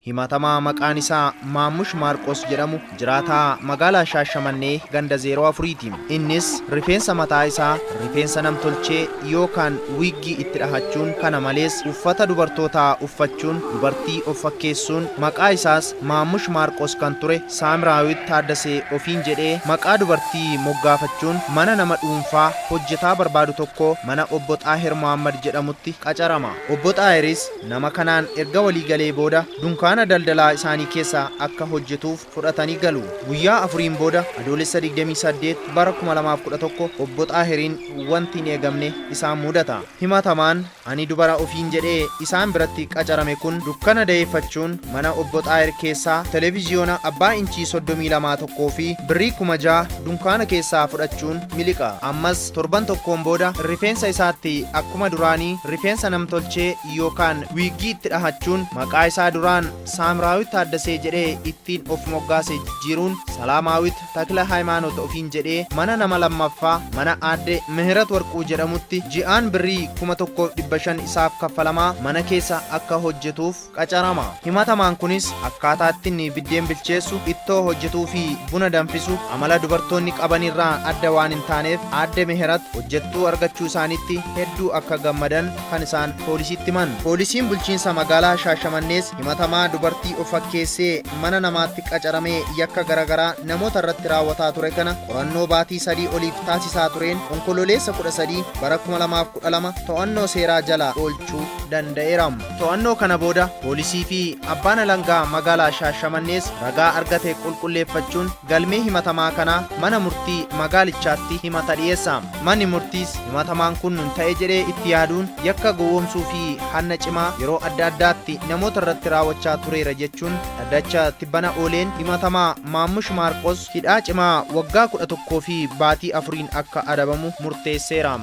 Himatamaa maqaan isaa Maammush Maarqos jedhamu jiraataa magaalaa Shaashamannee ganda 04ti. Innis rifeensa mataa isaa rifeensa namtolchee yookaan wiiggii itti dhahachuun, kana malees uffata dubartootaa uffachuun dubartii of fakkeessuun, maqaa isaas Maammush Maarqos kan ture Saamiraawit Taaddasee ofiin jedhee maqaa dubartii moggaafachuun mana nama dhuunfaa hojjetaa barbaadu tokko, mana obbo Xaahir Mohammad jedhamutti qacarama. Obbo Xaahiris nama kanaan erga walii galee booda dunkaana daldalaa isaanii keessa akka hojjetuuf fudhatanii galu. Guyyaa afuriin booda, Adoolessa 28 bara 2011, obbo Xaahiriin wanti hin eegamne isaan mudata. Himatamaan ani dubara ofiin jedhee isaan biratti qacarame kun dukkana dayeeffachuun mana obbo Xaahir keessaa televiziyoona abbaa inchii 32 tokkoo fi birrii 6,000 dunkaana keessaa fudhachuun miliqa. Ammas torban tokkoon booda rifeensa isaatti akkuma duraanii rifeensa namtolchee yookaan wiiggii itti dhahachuun, maqaa isaa duraan Saamraawit Taaddasee jedhee ittiin of moggaase jijjiiruun Salaamaawit Takla Hayimaanot ofiin jedhee mana nama lammaffaa, mana aadde Mihirat Warquu jedhamutti ji'aan birrii 1,500 isaaf kaffalamaa mana keessa akka hojjetuuf qacarama. Himatamaan kunis akkaataa itti inni biddeen bilcheessu, ittoo hojjetuu fi buna danfisu amala dubartoonni qabanirraa adda waan hin taaneef aadde Mihirat hojjettuu argachuu isaaniitti hedduu akka gammadan kan isaan poolisiitti himan. Poolisiin bulchiinsa magaalaa Shaashamannees himatamaa dubartii of fakkeessee mana namaatti qacaramee yakka garaagaraa namoota irratti raawwataa ture kana qorannoo baatii 3 oliif taasisaa tureen Onkololeessa 13 bara 2012 to'annoo seeraa jala oolchuu danda'eera. To'annoo kana booda poolisii fi abbaan alangaa magaalaa Shaashamannees ragaa argate qulqulleeffachuun galmee himatamaa kanaa mana murtii magaalichaatti himata dhiyeessa. Manni murtiis himatamaan kun ta'e jedhee itti yaaduun yakka gowwoomsuu fi hanna cimaa yeroo adda addaatti namoota irratti raawwachaa tureera jechuun dhaddacha tibbana ooleen himatamaa Maammush Maarqos hidhaa cimaa waggaa 11 fi baatii 4n akka adabamu murteesseera.